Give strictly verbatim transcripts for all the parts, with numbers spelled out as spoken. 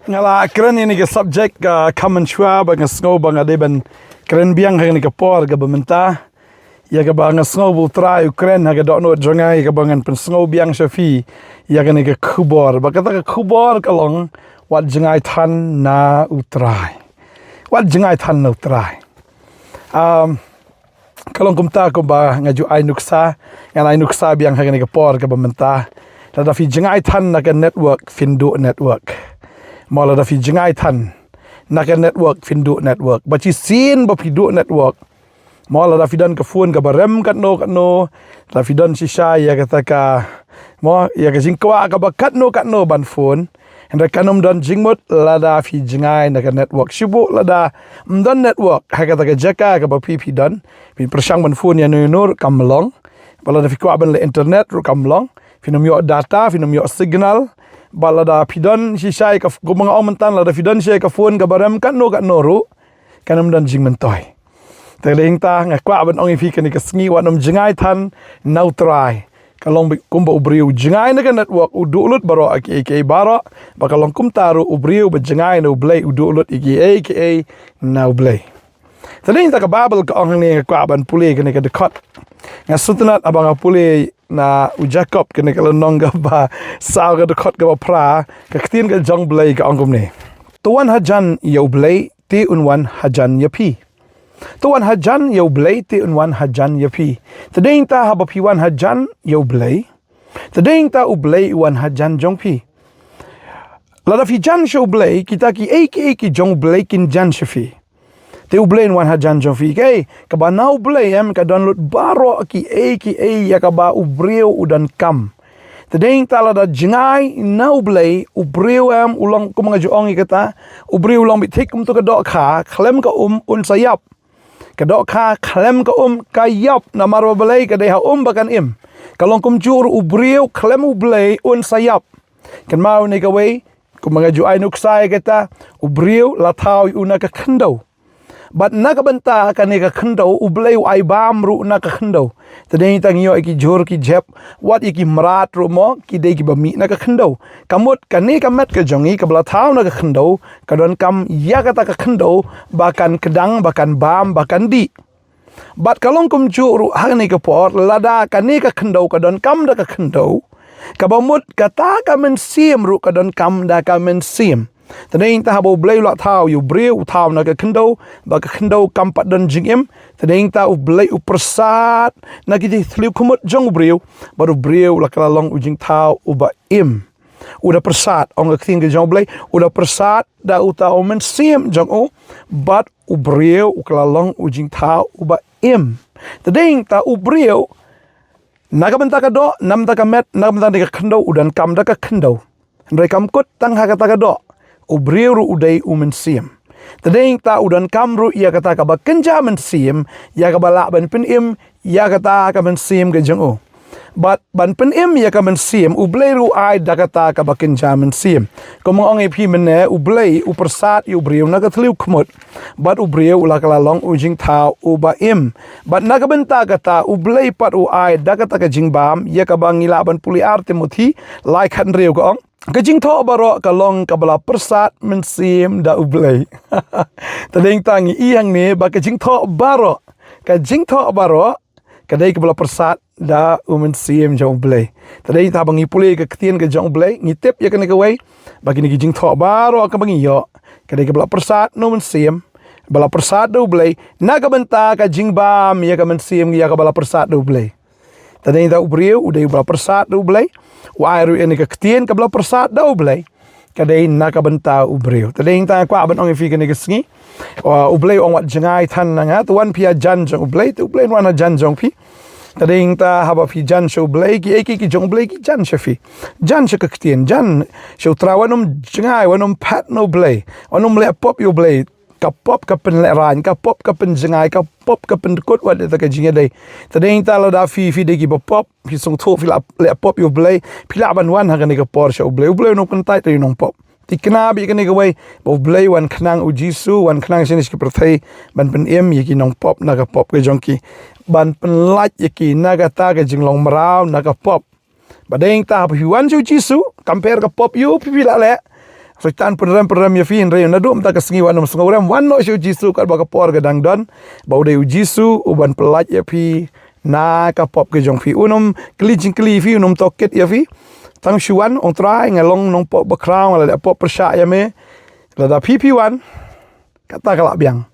Nga la kren ïa kane ka subject ka kham mynshuwa, ba nga sngew ba nga dei ban kren biang ha kane ka por kaba mynta. Ïa kaba nga sngew ba U Trai u kren ha ka dohnud jong nga, ïa kaba ngan pynsngew biang sha phi ïa kane ka khubor. Ba kata ka khubor ka long: Wat jngai than na U Trai. Wat jngai than na U Trai. Um, ka long kumta kumba nga ju ai nuksa, ngan ai nuksa biang ha kane ka por kaba mynta. Lada phi jngai than na ka network, phin duh network. Mo, lada phi jngai than na ka network, phin duh network. Ba shisien ba phi duh network, mo, lada phi don ka phone kaba rem katno katno, lada phi don shisha ïa kata ka, mo, ïa ka jingkwah kaba katno katno ban phone, hynrei kan ym don jingmut lada phi jngai na ka network. Shu buh lada ym don network ha kata ka jaka kaba phi, phi don, phin pyrshang ban phone ïano ïano ruh kam long. Ba lada phi kwah ban leh internet ruh kam long. Phin ym ïoh data, phin ym ïoh signal. Ba lada phi don shisha ïa ka, kumba nga ong mynta, lada phi don shisha ïa ka phone kaba rem katno katno ruh, kan ym don jingmyntoi. Te dei hangta nga kwah ban ong ïa phi kane ka sngi, wat nym jngai than na U Trai. Ka long kumba u briew u jngai na ka network, u duh lut baroh ïa kiei kiei baroh. Ba ka long kumta ruh u briew ba jngai na U Blei, u duh lut ïa kiei kiei na U Blei. Te dei hangta ka Baibl ka ong hangne, nga kwah ban pule kane ka dkhot. Nga sngewtynnat haba nga pule na u Jakob, kane ka lynnong kaba saw, ka dkhot kaba phra, ka ktien ka jong U Blei ka ong kumne: To wan hajan ïa U Blei, te un wan hajan ïa phi. To wan hajan ïa U Blei, te un wan hajan ïa phi. Te dei hangta haba phi wan hajan ïa U Blei, te dei hangta U Blei u wan hajan jong phi. Lada phi jan sha U Blei, kita kiei kiei ki jong U Blei kin jan sha phi. Te U Blei un wan hajan jong phi. Kaei kaba na U Blei em, ka don lut baroh kiei kiei ïa kaba u briew u donkam. Te dei hangta lada jngai na U Blei, u briew em u long, kumba nga ju ong ïa kata, u briew u long beit thik kumto ka dohkha, khlem ka um un sa ïap. Ka dohkha khlem ka um ka ïap, namar ba balei? Ka dei ha um ba kan im. Ka long kumjuh ruh u briew khlem U Blei un sa ïap. Kynmaw ne kawei, kumba nga ju ai nuksa ïa kata, u briew la thaw ïa u na ka khyndew. Bad na ka bynta kane ka khyndew, U Blei u ai bam ruh na ka khyndew. Te dei tang ïoh ïa ki jhur ki jhep, wat ïa ki mrad ruh mo, ki dei kiba mih na ka khyndew. Ka mut kane ka met ka jong ngi kaba la thaw na ka khyndew, ka donkam ïa kata ka khyndew ba kan kdang, ba kan bam, ba kan dih. Bad ka long kumjuh ruh ha kane ka por, lada kane ka khyndew ka donkam da ka khyndew, kaba mut kata ka mynsiem ruh ka donkam da ka mynsiem. Te dei tang haba U Blei u la thaw ïa u briew, u thaw na ka khyndew, ba ka khyndew kam pat don jingim. Te dei tang U Blei u pyrsad na ki thliew khmut jong u briew, bad u briew u la kylla long u jingthaw uba im. U da pyrsad, ong ka ktien ka jong U Blei, u da pyrsad da uta u mynsiem jong u, bad u briew u kylla long u jingthaw uba im. Te dei tang u briew, na ka bynta ka doh, na ka bynta ka met, na ka bynta ka khyndew, u donkam da ka khyndew. Hynrei kam kut tang ha kata ka doh, u briew ruh u dei u mynsiem. Te dei tang u donkam ruh ïa kata kaba kynja mynsiem, ïa kaba lah ban pynim ïa kata ka mynsiem ka jong u. Bad ban pynim ïa ka mynsiem, U Blei ruh u ai da kata kaba kynja mynsiem. Kumba nga ong ïa phi mynne, U Blei u pyrsad ïa u briew na ka thliew khmut, bad u briew u la kylla long u jingthaw uba im. Bad na ka bynta kata, U Blei pat u ai da kata ka jingbam ïa kaba ngi lah ban pule, Ar Timothi lai khathynriew ka ong: Ka jingthoh baroh ka long kaba la pyrsad mynsiem da U Blei. Te dei tang ngi i hangne ba ka jingthoh baroh, ka jingthoh baroh ka dei kaba la pyrsad da u mynsiem jong U Blei. Te dei tang haba ngi pule ka ktien ka jong U Blei, ngi tip ïa kane kawei, ba kine ki jingthoh baroh kaba ngi ïoh, ka dei kaba la pyrsad na u mynsiem, ba la pyrsad da U Blei, na ka bynta ka jingbam ïa ka mynsiem ïa kaba la pyrsad da U Blei. Te dei tang u briew u dei uba la pyrsad da U Blei, u ai ruh ïa kane ka ktien kaba la pyrsad da U Blei. Ka dei na ka bynta u briew. Te dei tang kwah ban ong ïa phi kane ka sngi, uh, U Blei u ong wat jngai than na nga, te wan phi hajan jong U Blei, te U Blei un wan hajan jong phi. Te dei tang haba phi jan sha U Blei, kiei kiei ki jong U Blei ki jan sha phi. Jan sha ka ktien, jan sha U Trai, wat nym jngai, wat nym phet na U Blei, wat nym leh pop ïa U Blei. Ka pop ka pynlehraiñ, ka pop ka pynjngai, ka pop ka pyndkut wat ïa kata ka jingïadei. Te dei tang lada phi, phi dei kiba pop, phi sngewthuh phi lah leh pop ïa U Blei, phi lah ban wan ha kane ka por sha U Blei. U Blei un ym kyntait ïa u nongpop. Thikna bad ïa kane kawei, ba U Blei u wan khnang, U Jisu u wan khnang shane sha ka pyrthei ban pynim ïa ki nongpop na ka pop ka jong ki, ban pynlait ïa ki na kata ka jinglong mraw na ka pop. Ba dei tang haba phi wan sha U Jisu, kam pher ka pop ïa u, phi, phi lah leh. Soitan pynrem pynrem ïa phi, hynrei naduh mynta ka sngi wat nym sngewrem, wan noh sha u Jisu katba ka por ka dang don, ba u dei u Jisu u ban pyllait ïa phi na ka pop ka jong phi. Un nym kylli jingkylli ïa phi, un nym tohkit ïa phi. Tang shu wan, ong Trai, nga long nongpop bakhraw, nga la leh pop pyrshah ïa me. Lada phi phi wan, kata ka lah biang.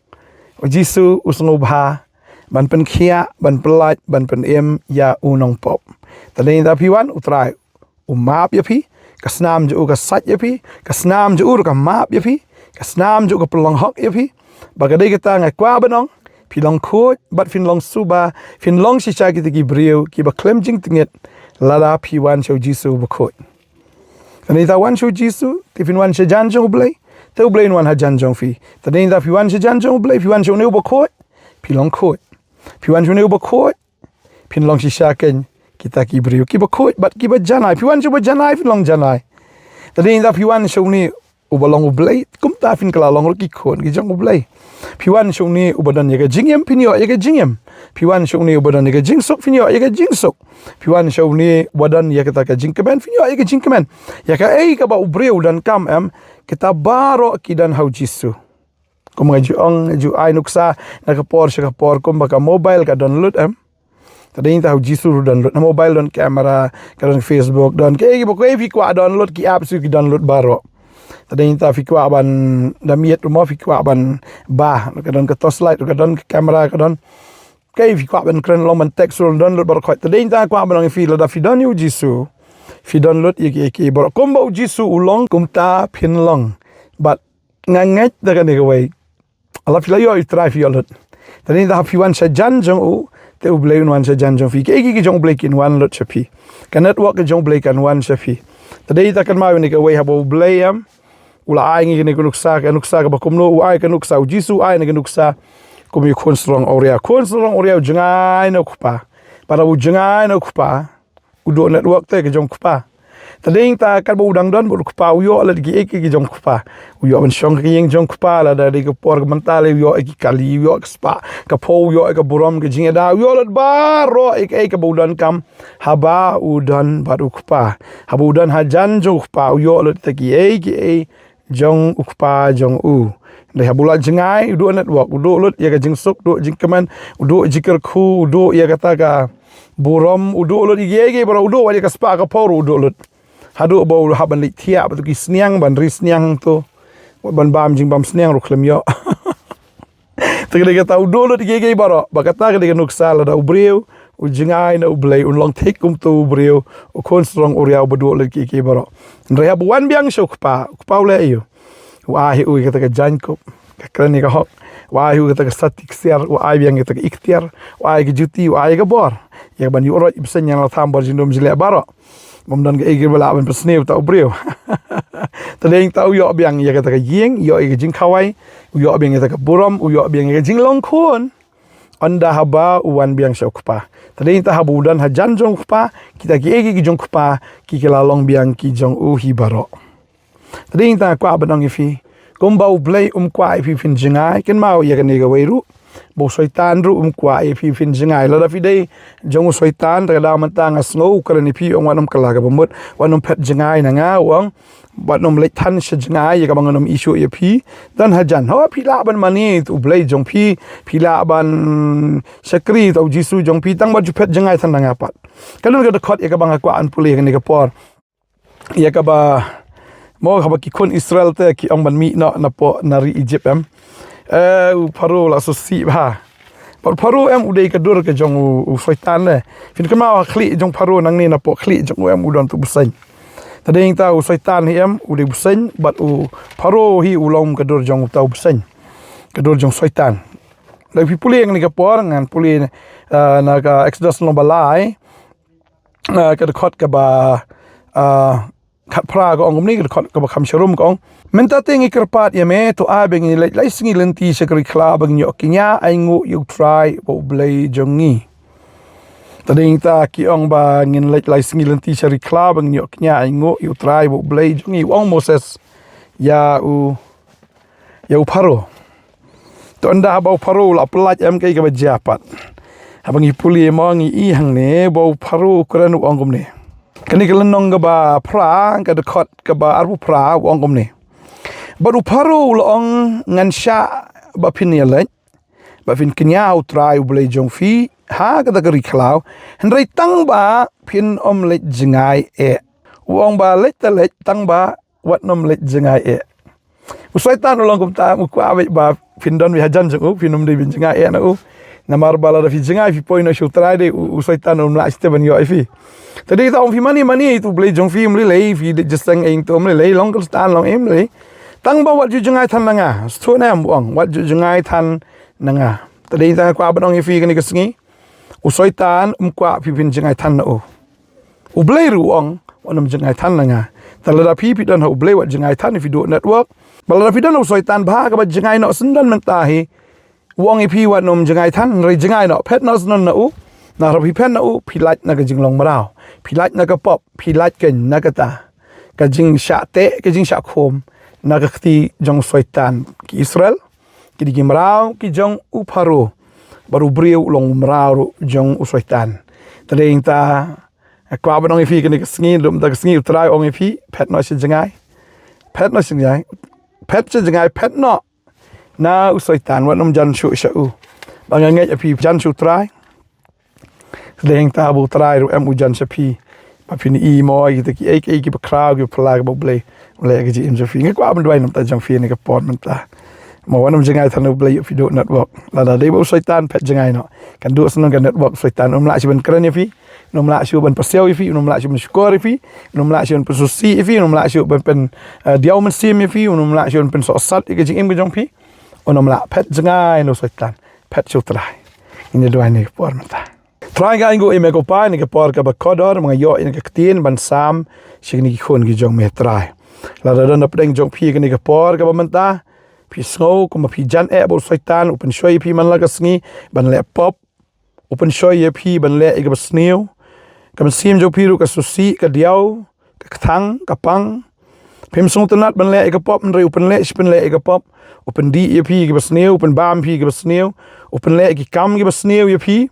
U Jisu u sngewbha ban pynkhiah, ban pyllait, ban pynim ïa u nongpop. Te dei nangta phi wan, u Trai u map ïa phi, ka snam jong u ka sait ïa phi, ka snam jong u ruh ka map ïa phi, ka snam jong u ka pynlong hok ïa phi. Ba ka dei kata nga kwah ban ong, phi long khuid bad phin long suba, phin long shisha kita ki briew kiba khlem jingtngit lada phi wan sha u Jisu uba khuid. Te dei nangta wan sha u Jisu, te phin wan sha jan jong u Blei, te u Blei un wan ha jan jong phi. Te dei nangta phi wan sha jan jong u Blei, phi wan sha une uba khuid, phi long khuid. Phi wan sha une uba khuid, phin long shisha kein kita ki briew kiba khuid bad kiba janai. Phi wan sha uba janai, phin long janai. Te dei nangta phi wan sha une uba long u Blei, kumta phin kylla long ruh ki khun ki jong u Blei. Phi wan sha une uba don ïa ka jingim, phin ïoh ïa ka jingim. Phi wan sha une uba don ïa ka jingsuk, phin ïoh ïa ka jingsuk. Phi wan sha une uba don ïa kata ka jingkmen, phin ïoh ïa ka jingkmen. Ïa kaei kaba u briew u donkam em, kita baroh ki don ha u Jisu. Kum nga ju ong, nga ju ai nuksa na ka por sha ka por, kumba ka mobile ka download em. Te dei nangta ha u Jisu ruh download. Na mobile don camera, ka don Facebook, don kaei ba kaei phi kwah download, ki apps ki download baroh. Te dei nangta phi kwah ban da miet ruh mo, phi kwah ban ba, ka don ka torchlight, ka don ka camera, ka don kaei phi kwah ban kren long, ban text ruh download baroh khoit. Te dei nangta kwah ban ong ïa phi, lada phi don ïa u Jisu, phi download ïa ki, ïa ki baroh. Kumba u Jisu u long, kumta phin long. Bad nga ngeit da kane kawei, lada phi la ïoh ïa u Trai phi ïoh lut. Te dei nangta phi wan sha jan jong u, te u Blei un wan sha jan jong phi. Kiei kiei ki jong u Blei kin wan lut sha phi. Ka network ka jong u Blei kan wan sha phi. Te dei nangta kynmaw ïa kane kawei, haba u Blei em u la ai ïa ngi kane ka nuksa, ka nuksa kaba kumno, u ai ka nuksa, u Jisu u ai ïa kane ka nuksa kum ïa u khun sarong awria. Khun sarong awria u jngai na u kpa. Bad haba u jngai na u kpa, u duh network te ka jong u kpa. Te dei nangta katba u dang don bad u kpa, u ïoh lut kiei kiei ki jong u kpa. U ïoh ban shong ha ka ïing jong u kpa, lada dei ka por ka mynta lei u ïoh ïa ki kali, u ïoh ïa ka spah ka phew, u ïoh ïa ka burom, ka jingïada, u ïoh lut baroh ïa kaei kaba u donkam. Haba u don bad u kpa, haba u don ha jan jong u kpa, u ïoh lut kita kiei kiei jong u kpa jong u. Hynrei haba u la jngai, u duh network, u duh lut ïa ka jingsuk, u duh jingkmen, u duh jingkyrkhu, u duh ïa kata ka burom, u duh lut ïa kiei kiei baroh, u duh wat ïa ka spah ka phew ruh u duh lut. Haduh ba u hap ban leit thiah bad tu ki sniang, ban ri sniang tu, wat ban bam jingbam sniang ruh khlem ïoh. Te ka dei kata, u duh lut kiei kiei baroh. Bad kata ka dei ka nuksa, lada u briew u jngai na u Blei, un long thik kum utu u briew, u khun sarong awria uba duh lut kiei kiei baroh. Hynrei haba u wan biang sha u kpa, u kpa u leh aïu? U ai ha u ïa kata ka jaiñkup, ka kren ïa ka hok. U ai ha u ïa kata ka sati ksiar, u ai biang ïa kata ka iktiar, u ai ïa ka juti, u ai ïa ka bor, ïa ka ban ïuh roit bseiñ ïa la tham bor jingdum jingeh baroh. Bym don kaei kaba lah ban pynsniew ïa uta u briew. Te dei nangta u ïoh biang ïa kata ka ïing, ïoh ïa ka jingkhawai, u ïoh biang ïa kata ka burom, u ïoh biang ïa ka jinglong khun. Ynda haba u wan biang sha u kpa. Te dei nangta haba u don ha jan jong u kpa, kita kiei kiei ki jong u kpa ki kylla long biang ki jong u hi baroh. Te dei nangta nga kwah ban ong ïa phi, kumba u Blei um kwah ïa phi phin jngai, kynmaw ïa kane kawei ruh, ba u Soitan ruh um kwah ïa phi phin jngai. Lada phi dei jong u Soitan, te ka dang mynta nga sngew u kren ïa phi, ong wat nym kylla kaba mut, wat nym phet jngai na nga, u ong, wat nym leit than sha jngai ïa kaba ngan nym issue ïa phi. Don hajan, ho, phi lah ban mane ïa u Blei jong phi, phi lah ban shakri ïa u Jisu jong phi, tang wat ju phet jngai than na nga pat. Ka don ka dkhot ïa kaba nga kwah ban pule ïa kane ka por, ïa kaba, mo, kaba ki khun Israel te ki ong ban mih noh napoh na ri Egypt em. Eh, u Pharaoh la sngewsih bha. Bad u Pharaoh em u dei ka dur ka jong u, u Soitan ne. Phin kynmaw ha khlieh jong u Pharaoh nangne, napoh khlieh jong u em u don utu u bseiñ. Te dei nangta u Soitan hi em u dei u bseiñ, bad u Pharaoh hi u long ka dur jong uta u bseiñ. Ka dur jong u Soitan. Lada phi pule ïa kane ka por, ngan pule, ah, na ka Exodus lynnong ba lai. Ah, ka dkhot kaba, ah, khatphra ka ong kumne, ka dkhot kaba kham sharum ka ong: Mynta te ngi kyrpad ïa me, to ai ba ngin leit lai sngi lynti sha ka ri khlaw ba ngin ïoh kñia ainguh ïa u Trai uba u Blei jong ngi. Te dei nangta ki ong ba ngin leit lai sngi lynti sha ri khlaw ba ngin ïoh kñia ainguh ïa u Trai uba u Blei jong ngi. U ong Moses ïa u ïa u Pharaoh. To ynda haba u Pharaoh u la pyllait em, kaei kaba jia pat? Haba ngi pule mo ngi i hangne ba u Pharaoh u kren u ong kumne. Kane ka lynnong kaba phra, ka dkhot kaba arphew phra, u ong kumne. Bad u Pharaoh u la ong, ngan shah ba phin ïaleit, ba phin kñia ha u Trai u Blei jong phi ha kata ka ri khlaw, hynrei tang ba phin ym leit jngai eh. U ong ba leit te leit tang ba wat nym leit jngai eh. U Soitan u long kumta, u kwah beit ba phin don beit hajan jong u, phin ym dei ban jngai eh na u. Namar ba lada phi jngai phi poi noh sha u Trai de, u, u Soitan um lah shuh te ban ïoh ïa phi. Te dei ta ong phi mane mane, to u Blei jong phi um lei lei, phi dei jingstad ïa to um lei lei, long Khristan long em lei. Tang ba wat ju jngai than na nga. Sngewthuh ne em, u ong, wat ju jngai than na nga. Te dei ta kwah ban ong ïa phi kane ka sngi, u Soitan um kwah phi phin jngai than na u. U Blei ruh u ong, wat nym jngai than na nga. Te lada phi phi don ha u Blei wat jngai than, phi duh network. Bad lada phi don ha u Soitan bha kaba jngai noh syndon mynta hi, u ong ïa phi wat nym jngai than, hynrei jngai noh, phet noh syndon na u. Namar phi phet na u, phi lait na ka jinglong mraw, phi lait na ka pop, phi lait keiñ na kata ka jingshah teh, ka jingshah khum na ka kti jong u Soitan. Ki Israel ki dei ki mraw ki jong u Pharaoh, bad u briew u long u mraw ruh jong u Soitan. Te dei ta kwah ban ong ïa phi kane ka sngi, lum ta ka sngi u Trai u ong ïa phi, phet noh sha jngai. Phet noh sha jngai. Phet sha jngai, phet noh na u Soitan, wat nym jan shuh sha u. Ba nga ngeit ïa phi jan sha u Trai. Te dei ta ba u Trai ruh em u jan sha phi. Ba phin ïohi mo kita kiei kiei kiba khraw kiba phylla kaba u Blei u leh ha ka jingim jong phi. Nga kwah ban duwai namar jong phi ha kane ka por mynta. Mo wat nym jngai than na u Blei, phi duh network. Lada dei ba u Soitan, phet jngai noh. Kan duh syndon ka network u Soitan, um lah shuh ban kren ïa phi. Um lah shuh ban pasiaw ïa phi, um lah shuh ban shukor ïa phi, um lah shuh ban pynsngewsih ïa phi, um lah shuh ban pyn, eh, diaw mynsiem ïa phi, um lah shuh ban pynsohsat ïa ka jingim ka jong phi. Um lah. Phet jngai na u Soitan, phet sha u Trai. Ngin ïa duwai ha kane ka por mynta. Trai, nga ainguh ïa me ko Pa ha kane ka por kaba kordor, ba nga ïoh ïa kane ka ktien ban sam sha kine ki khun ki jong me Trai. Lada don hapdeng jong phi ha kane ka por kaba mynta, phi sngew kumba phi jan eh ba u Soitan u pynshoi ïa phi man la ka sngi ban leh pop, u pynshoi ïa phi ban leh ïa kaba sniew. Ka mynsiem jong phi ruh ka sngewsih, ka diaw, ka kthang, ka pang. Phim sngewtynnat ban leh ïa ka pop, hynrei u pynleh shi pynleh ïa ka pop. U pyndih ïa phi ïa kaba sniew, u pynbam ïa phi ïa kaba sniew, u pynleh ïa ki kam kiba sniew ïa phi.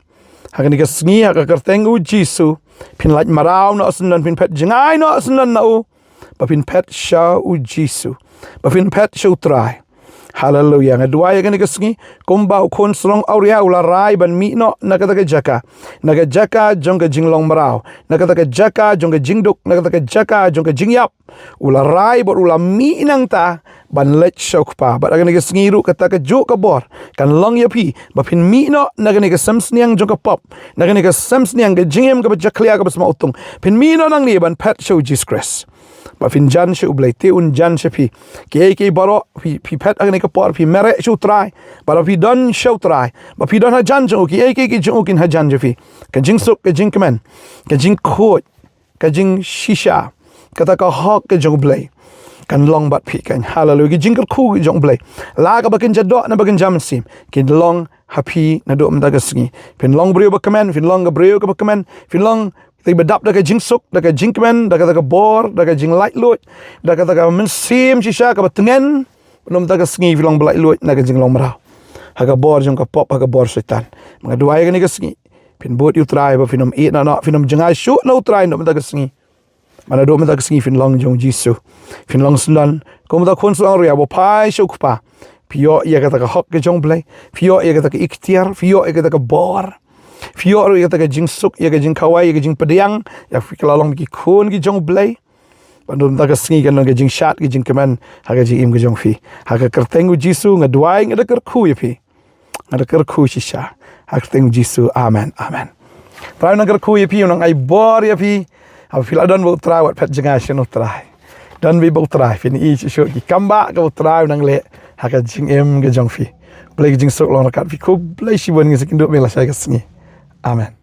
Ha kane ka sngi, ha ka kyrteng u Jisu, phin lait mraw noh syndon, phin phet jngai noh syndon na u. Ba phin phet sha u Jisu, ba phin phet sha u Trai. Haleluya. Nga duwai ha kane ka sngi, kumba u khun sarong awria u la rai ban mih noh na kata ka jaka, na ka jaka jong ka jinglong mraw, na kata ka jaka jong ka jingduk, na kata ka jaka jong ka jingïap. U la rai bad u la mih nangta ban leit sha u Kpa. Bad ha kane ka sngi ruh kata kajuh ka bor kan long ïa phi, ba phin mih noh na kane ka sem sniang jong ka pop, na kane ka sem sniang ka jingim kaba jakhlia kaba sma utung. Phin mih noh nangne ban phet sha u Jisu Khrist. Ba phin jan sha u Blei, te un jan sha phi. Kiei kiei baroh phi, phi phet ha kane ka por, phi mareh sha u Trai, ba phi don sha u Trai, ba phi don hajan jong u, kiei kiei ki jong u kin hajan jong phi. Ka jingsuk, ka jingkmen, ka jingkhuid, ka jingshisha, kata ka hok ka jong u Blei kan long bad phi kan. Haleluya. Ki jingkyrkhu ki jong u Blei, la kaba kynja doh ne ba kynja mynsiem, kin long ha phi naduh mynta ka sngi. Phin long briew ba kmen, phin long ka briew kaba kmen, phin long te ba dap da ka jingsuk, da ka jingkmen, da kata ka bor, da ka jinglaitluid, da kata ka mynsiem shisha kaba tngen. Naduh mynta ka sngi phin long ba laitluid na ka jinglong mraw, ha ka bor jong ka pop, ha ka bor Soitan. Nga duwai ha kane ka sngi, phin bud ïa u Trai ba phin ym ïeh noh noh, phin ym jngai shuh na u Trai naduh mynta ka sngi. Naduh mynta ka sngi phin long jong u Jisu. Phin long syndon kum uta u khun sarong awria ba phai sha u Kpa. Phi ïoh ïa kata ka hok ka jong u Blei, phi ïoh ïa kata ka iktiar, phi ïoh ïa kata ka bor, phi ïoh ruh ïa kata ka jingsuk, ïa ka jingkhawai, ïa ka jingpdiang, ïa phi ka la long ki khun ki jong u Blei. Naduh mynta ka sngi kan long ka jingshad, ka jingkmen ha ka jingim ka jong phi. Ha ka kyrteng u Jisu nga duwai, nga da kyrkhu ïa phi. Nga da kyrkhu shisha ha ka kyrteng u Jisu. Amen. Amen. Trai u nang kyrkhu ïa phi, u nang ai bor ïa phi. Haba phi la don bad u Trai, wat phet jngai shuh na u Trai. Don bad u Trai, phin ïohi shuh shuh ki kam ba ka u Trai u nang leh ha ka jingim ka jong phi. Blei ka jingsuk long ryngkat phi. Khublei shibun, ngin sa ïakynduh biang lashai ka sngi. Amen.